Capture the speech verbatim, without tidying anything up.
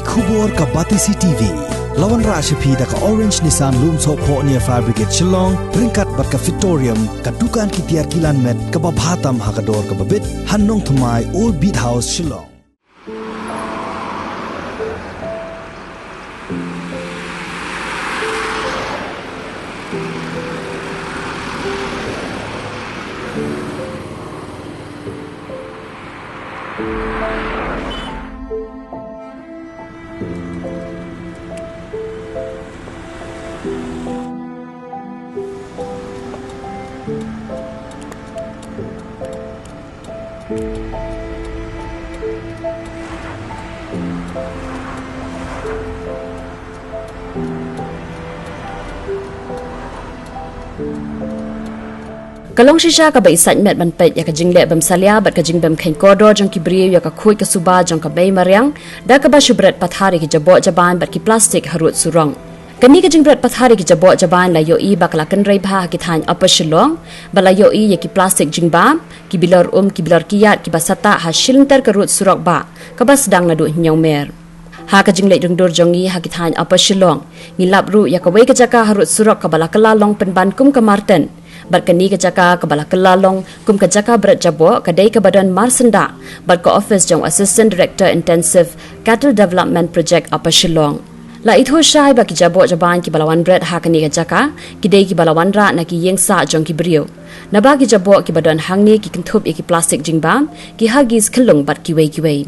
Khubor ka Batesi T V. La wanrah sha phi da ka Orange Nissan Lumsohphoh near Fire Brigade Shillong, ryngkat bad ka Fitorium, ka dukan ki tiar kilan met kaba bha tam ha ka dor kaba bit, ha Nongthymmai, Old Beat House, Shillong. Ka long shisha kaba i sait met ban peit ïa ka jingleh bym salia bad ka jingbym kheiñ kordor jong ki briew ïa ka khuid ka suba jong ka mei mariang, da kaba shu bret pathar ïa ki jaboh jabain bad ki plastik harud surok. Kane ka jingbret pathar ïa ki jaboh jabain la ïohi ba ka la kynrei bha ha ki thaiñ Upper Shillong, ba la ïohi ïa ki plastik jingbam, ki bilor um, ki bilor kiad, kiba sahtah ha shilynter ka rud surok ba, kaba sdang naduh Hynñiewmer. Ha ka jingleit rung dur jong ngi ha ki thaiñ Upper Shillong, ngi lap ruh ïa kawei ka jaka harud surok kaba la kylla long pynban kum ka Marten. Bad kane ka jaka kaba la kylla long kum ka jaka bret jaboh ka dei kaba don marsyndah bad ka office jong Assistant Director Intensive Cattle Development Project Upper Shillong. La ithuh shai ba ki jaboh jabain kiba la wan bret ha kane ka jaka, ki dei kiba la wanrah na ki ïing sah jong ki briew. Naba ki jaboh kiba don hangne ki kynthup ïa ki plastik jingbam, ki Huggies khyllung bad kiwei kiwei.